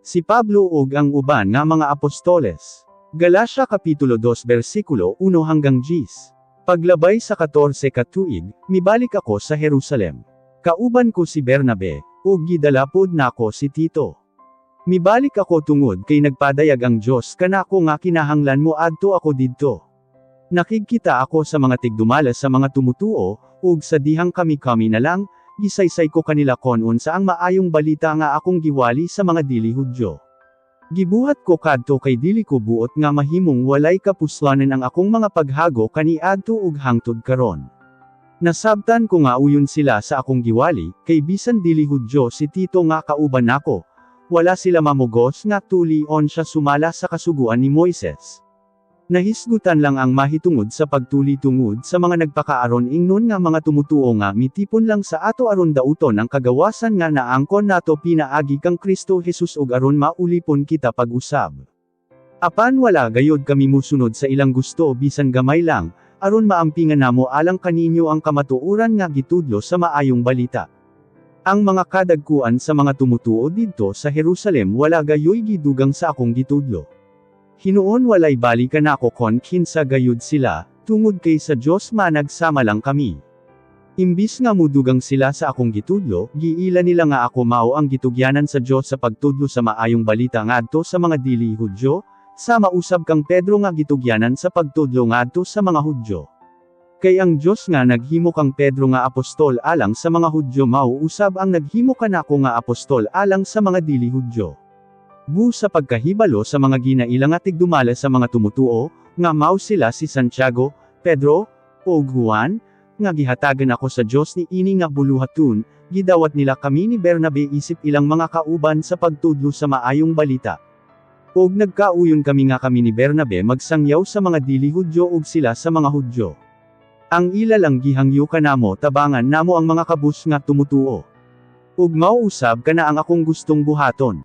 Si Pablo ug ang uban nga mga apostoles. Galacia Kapitulo 2 versikulo 1 hanggang 10. Paglabay sa 14 ka tuig, mibalik ako sa Jerusalem. Kauban ko si Bernabe, ug gidala pod nako si Tito. Mibalik ako tungod kay nagpadayag ang Dios kanako nga kinahanglan mo adto ako didto. Nakigkita ako sa mga tigdumala sa mga tumutuo, ug sa dihang kami-kami na lang, gisaysay ko kanila kon unsa ang maayong balita nga akong giwali sa mga dili Hudyo. Gibuhat ko kadto kay dili ko buot nga mahimong walay kapuslanan ang akong mga paghago kaniadto ug hangtod karon. Nasabtan ko nga uyon sila sa akong giwali, kay bisan dili Hudyo si Tito nga kauban nako, wala sila mamugos nga tuli-on siya sumala sa Kasuguan ni Moises. Nahisgutan lang ang mahitungod sa pagtuli tungod sa mga nagpakaaron ingnon nga mga tumutuo nga mitipon lang sa ato aron dauton ang kagawasan nga naangkon nato pinaagi kang Kristo Jesus ug aron maulipon kita pag-usab. Apan wala gayod kami musunod sa ilang gusto bisan gamay lang, aron maampingan namo alang kaninyo ang kamatuoran nga gitudlo sa Maayong Balita. Ang mga kadagkuan sa mga tumutuo didto sa Jerusalem wala gayoy gidugang sa akong gitudlo. Hinuon walay bali kanako kon kinsa gayud sila, tungod kay sa Dios managsama lang kami. Imbis nga mudugang sila sa akong gitudlo, giila nila nga ako mao ang gitugyanan sa Dios sa pagtudlo sa Maayong Balita ngadto sa mga dili Hudyo, sama usab kang Pedro nga gitugyanan sa pagtudlo ngadto sa mga Hudyo. Kay ang Dios nga naghimo kang Pedro nga apostol alang sa mga Hudyo mao usab ang naghimo kanako nga apostol alang sa mga dili Hudyo. Bu sa pagkahibalo sa mga ginaila nga tigdumala sa mga tumutuo, nga mao sila si Santiago, Pedro, ug Juan, nga gihatagan ako sa Dios ni ini nga buluhaton, gidawat nila kami ni Bernabe isip ilang mga kauban sa pagtudlo sa Maayong Balita. Ug nagkauyon kami nga kami ni Bernabe magsangyaw sa mga dili Hudyo ug sila sa mga Hudyo. Ang ila lang gihangyo kanamo, tabangan namo ang mga kabus nga tumutuo. Ug mao usab kana ang akong gustong buhaton.